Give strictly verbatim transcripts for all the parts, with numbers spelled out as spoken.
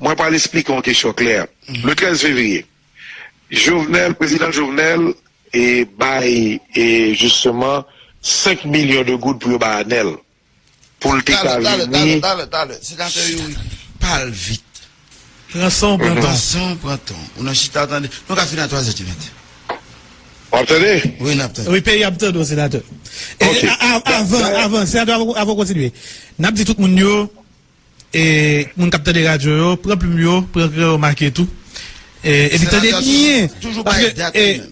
Mwen pral esplike yon kesyon klè. Le trèz fevriye, Jovenel, prezidan Jovenel, e bay, e jisteman, senk milyon de goud pou yo bay Anèl. Pou l te ka vini. Talè, talè, talè, talè. Senatè Youri, pale vit. Pran san w, pran tan. Pran san w, pran tan. Ou nan chita, tande. Nou ka fini a twa zè di maten. W ap tande? Wi, n ap tande. Wi, peyi ap tande w, senatè. E, a, a, avan, avan, senatè, avan, avan w kontinye, n ap di tout moun yo, e, moun k ap tande radyo yo, pran plim yo, pran kreyon, make tou. E, epi tande byen. Toujou bay dat li menm.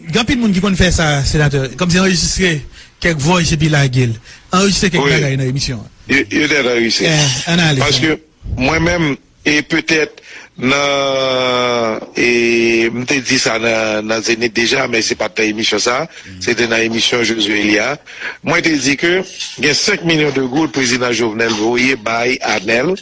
Gen anpil moun ki konn fè sa, senatè. Kòmsi anrejistre kèk vòs epi lage l. Anrejistre kèk bagay nan emisyon an. Yo, yo te anrejistre. Ann ale. Paske mwen menm, e petèt nan, e m te di sa nan, nan Zenith deja, men se pa t nan emisyon sa, se te nan emisyon Josué Elia. Mwen te di ke gen senk milyon de goud prezidan Jovenel voye bay Anèl,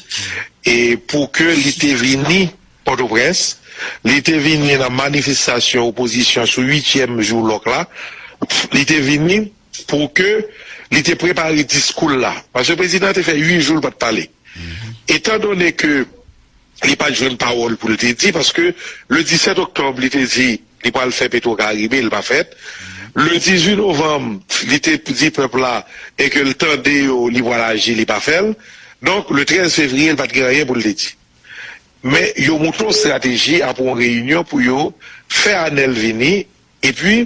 e pou ke li te vini Pòtoprens, li te vini nan manifestasyon opozisyon sou uityèm jou lòk la, li te vini pou ke li te prepare diskou l la. Paske prezidan te fè uit jou l pa t pale. Etandone ke li pa t jwenn pawòl pou l te di, paske le disèt oktòb, li te di li pral fè Petro Karibe, li pa fèt. Le dizuit novanm, li te di pèp la e ke l tande yo, li pral aji, li pa fè l. Donk, le trèz fevriye, li pa t gen anyen pou l te di. Men yo moute yon estrateji apre yon reyinyon pou yo fè Anèl vini. Epi,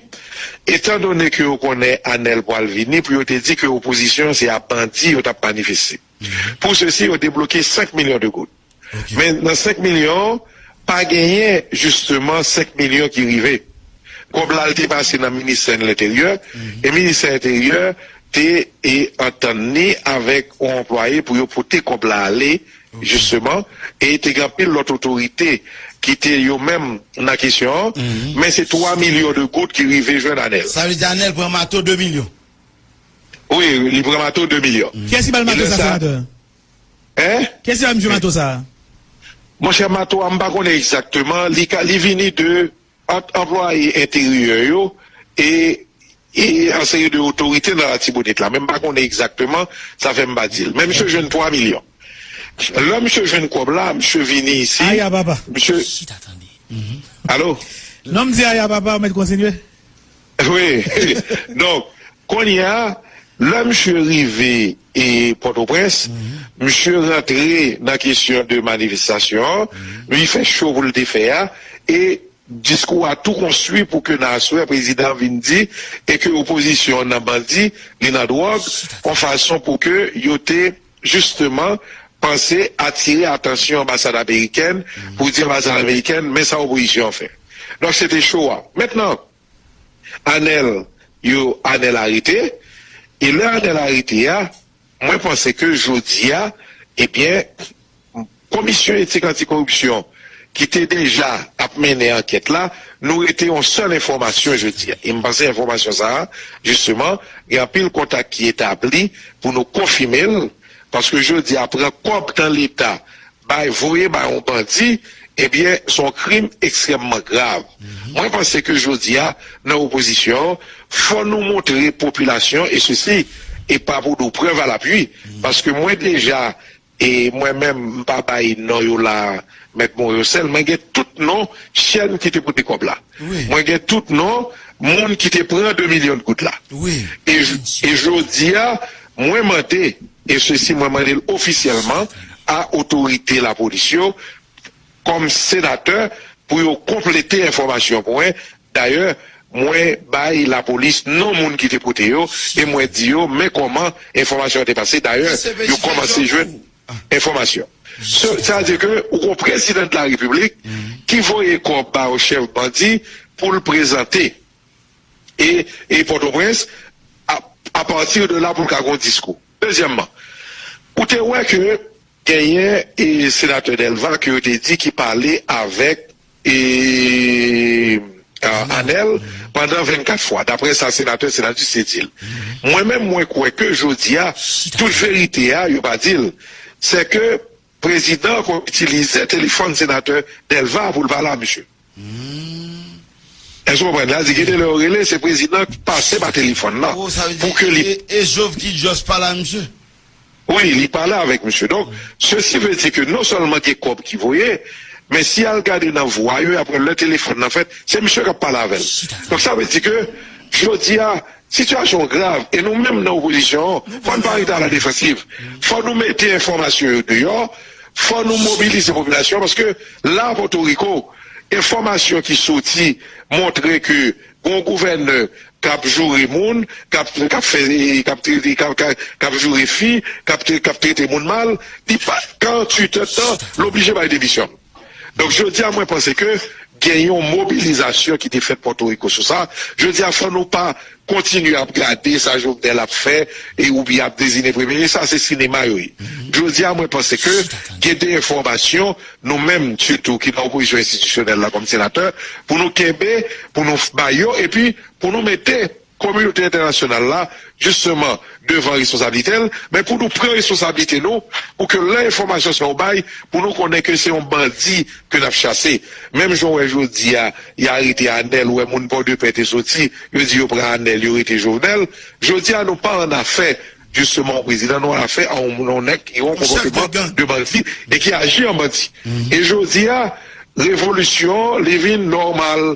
etandone ke yo konnen Anèl pral vini, pou yo te di ke opozisyon se ap bandi yo t ap manifeste. Pou sesi, yo debloke senk milyon de goud. Men nan senk milyon, pa genyen jisteman senk milyon ki rive. Kòb la, l te pase nan ministè Lenteryè, e ministè Lenteryè te, e, antann li avèk yon anplwaye pou yo pote kòb la ale, jisteman, e te gen anpil lòt otorite ki te yo menm nan kesyon an, men se twa milyon de goud ki rive jwenn Anèl. Sa vle di Anèl pran mato de milyon. Wi, li pran mato de milyon. Kiyès ki ba l mato sa, senatè? Hein? Kiyès ki ba misye mato sa? Monchè, mato a, m pa konnen egzakteman. Li ka, li vini de ant anplwaye enteryè yo e, e an seri de otorite nan Latibonit la. Men m pa konnen egzakteman, sa fè m pa di l. Men misye jwenn twa milyon. Lè misye jwenn kòb la, misye vini isi. Aya papa. Misye... Alo? Non, m di aya papa, ou mèt kontinye. Wi. Donk, kounye a, lè misye rive e Pòtoprens, misye rantre nan kesyon de manifestasyon an, li fè cho pou l te fè a, e diskou a tou konstwi pou ke nan aswè prezidan an vin di e ke opozisyon an nan bandi, li nan dwòg, yon fason pou ke yo te jisteman panse atire atansyon anbasad amerikèn pou di anbasad amerikèn, men sa opozisyon an fè. Donk, se te cho a. Mentnan, Anèl, yo, Anèl arete, e lè Anèl arete a, mwen panse ke jodi a, ebyen, Komisyon Etik Antikoripsyon ki te deja ap mennen ankèt la, nou rete yon sèl enfòmasyon jodi a. E m panse enfòmasyon sa a, jisteman, gen anpil kontak ki etabli pou nou konfime l, paske jodi a, pran kòb tan Leta, bay, voye bay yon bandi, ebyen, se yon krim ekstrèmman grav. Mwen panse ke jodi a, nan opozisyon, fò nou montre popilasyon, e sesi, e pa pou nou, prèv a lapui, paske mwen deja, e mwen menm, m pa bay non yo la, Mèt Morisel, mwen gen tout non chèn ki te pote kòb la. Mwen gen tout non moun ki te pran de milyon goud la. E, e jodi a, mwen mande, e sesi mwen mande l ofisyèlman a otorite lapolis yo, kòm senatè, pou yo konplete enfòmasyon pou mwen. Dayè, mwen bay lapolis non moun ki te pote yo, e mwen di yo, men kòman enfòmasyon an te pase. Dayè, yo kòmanse jwenn enfòmasyon. Sa, sa vle di ke ou gon prezidan de la repiblik ki voye kòb ba yon chèf bandi pou l prezante e, e Pòtoprens, a, apati de la pou l ka gon diskou. Dezyèmman, ou te wè ke genyen e senatè Delva ke yo te di ki pale avèk e, a, Anèl pandan vennkat fwa, daprè sa senatè Senatus te di l. Mwen menm, mwen kwè ke jodi a, tout verite a, yo pa di l. Se ke prezidan an itilize telefòn senatè Delva pou l pale a misye. Èske w konprann? L a di, gen de lè yo rele, se prezidan ki pase pa telefòn nan. Pou ke li... E, e Jov ki just pale a misye? Wi, li pale avèk misye. Donk, sesi vle di ke non sèlman gen kòb ki voye, men si y al gade nan vwa yo, y ap wè lè telefòn nan fèt, se misye k ap pale avè l. Donk, sa vle di ke, jodi a, sitiyasyon grav, e nou menm nan opozisyon an, fò n pa rete a la defansiv. Fò nou mete enfòmasyon yo deyò, fò nou mobilize popilasyon, paske la, Pòtoriko, enfòmasyon ki soti montre ke gon gouvènè k ap joure moun, k ap, k ap fè, k ap trete, k ap, k ap, k ap joure fi, k ap, k ap trete moun mal, li pa, karanntuit èdtan, l oblije bay demisyon. Donk, jodi a, mwen panse ke gen yon mobilizasyon ki te fèt Pòtoriko sou sa. Jodi a, fò nou pa kontinye ap gade sa Jovenel ap fè e oubyen ap dezine premye minis. Sa se sinema yo ye. Jodi a, mwen panse ke gen de enfòmasyon, nou menm, sitou ki nan opozisyon enstitisyonèl la kòm senatè, pou nou kenbe, pou nou bay yo, epi pou nou mete kominote entènasyonal la, jisteman, devan responsablite l, men pou nou pran responsablite nou, pou ke lè enfòmasyon sa yo bay, pou nou konnen ke se yon bandi ke n ap chase. Menm jan w wè jodi a, y arete Anèl, ou wè moun Pòdepè te soti, yo di yo pran Anèl, yo rete Jovenel. Jodi a, nou pa annafè, jisteman, yon prezidan, nou annafè a yon, yon nèg ki gen yon konpòteman de bandi e ki aji an bandi. E jodi a, revolisyon, li vin nòmal.